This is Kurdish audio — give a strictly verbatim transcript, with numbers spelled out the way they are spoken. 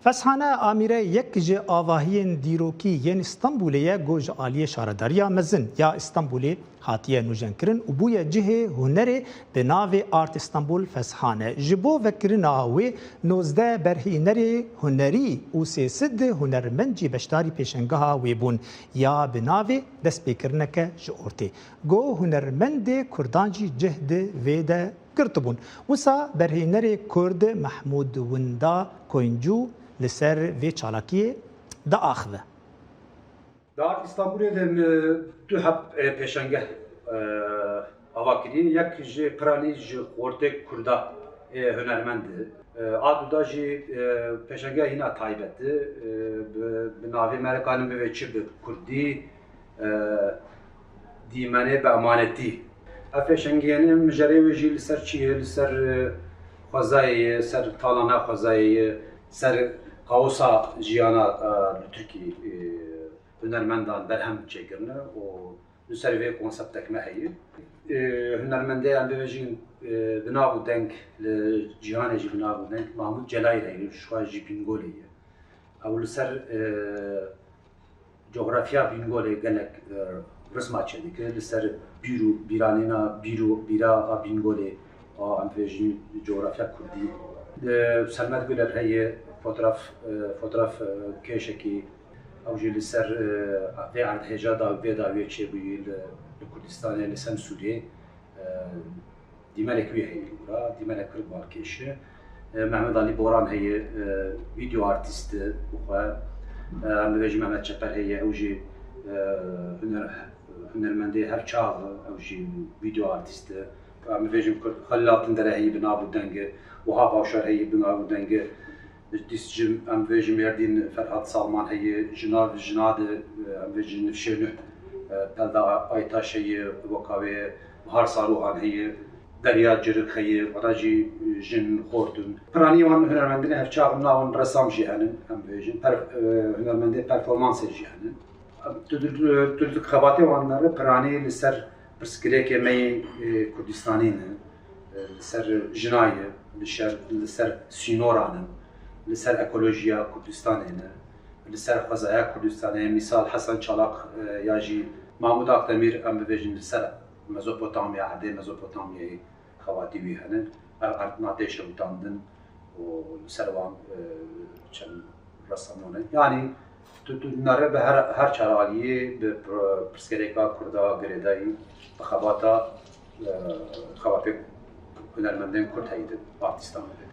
Feshane Amîre yek ji avahiyên dîrokî yên Stenbolê ye ku ji aliyê Şaredariya Mezin ya Stenbolê hatiye nûjenkirin û bûye cihê hunerê bi navê Art Istanbul Feshane. Ji bo vekirina wê nozdeh berhînerê hunerî û sê sed hunermend jî beşdarî pêşengeha wê bûn ya bi navê Destpêkirineke ji Ortê, ku hunermendê kurdan jî cih di vê de girtibûn. Wisa berhînerê kurd Mehmûd Winda Koyncû li ser vê çalakiyê diaxive. Di Art Îstanbulê de min du heb, e, pêşengeh, e, ava kiriye. Yek ji piranî ji xortê kurda, e, hunermend e. E, a duda jî, e, pêşengeh hîna taybet e, e, bi, bi navê Mereka Nimivê Çi Bi Kurdî, e, Dîmenê Bi Emanetî. Ev pêşengiyên mijarê wê jî li ser çi ye? Li ser, e, xwezayê ye, ser talana xwezayê ye, ser kaosa jiyana, e, li Tirkî, e, hunermendan berhem çêkirine û li ser vê konseptek me heye. E, hunermendê em bibêjin, e, bi nav û deng li cîhanê jî bi nav û deng Mahmûd Celayîr heye, ji xwe jî Bîngolê ye. Ew li ser, e, cografya Bîngolê gelek, e, risma çêdike, li ser bîr û bîranîna, bîr û bîra a Bîngolê, a em bibêjin cografya kurdî. E, Selmet Guler heye, fotograf, e, fotograf, e, kêşekî, ew jî li ser, e, vê erdhêja da, vê dawiyê çêbûyî li, li Kurdistanê, li Semsûrê, e, dîmelek wî heye li gora, dîmelek pir balkêş e. E, Mehmet Alî Boran heye, e, vîdeo artîst e bi xwe. E, em bibêjin Mehmet Çeper heye, ew jî, e, huner-, hunermendê hevçax e, ew jî vîdeo artîst e. Em bibêjin Kurd, Xelîl Altındere heye bi nav û deng e, Wahap Avşar heye bi nav û deng e. Dîs ji, em bêjin Mêrdîn Ferhat Salman heye, jina, jina de, em bêjin Nifşê Nuh, e, Pelda Aytaş heye, weka wê Bahar Saruhan heye, Derya Cirik heye, wana jî, e, jin xort in. Piranî wan hunermendinê hevçax in, wan resam jî henin, em bêjin, per-, e, hunermendê performansê jî henin. Tu, tu, tu, tu xebatê wan nere piranî li ser pirsgirêkê me yê, e, Kurdistanî ne, e, li ser jina ye, li şer, li ser sînoran in, li ser ekolojiya Kurdistanê ne, li ser xwezaya Kurdistanê ye. Mîsal Hesen Çalak, e, ya jî Mahmûd Akdemîr, em bibêjin li ser Mezopotamya, erdê Mezopotamyayê xebatî wî hene. Ev erdna tê şewitandin û li ser wan, e, çend resamon e. Yanî tu, tu nere bi her, her çar aliyê bi pir-, pirsgirêka Kurda girêdayî bi xebata, e, xebatê hunermendên Kurd heyî di artîstan de.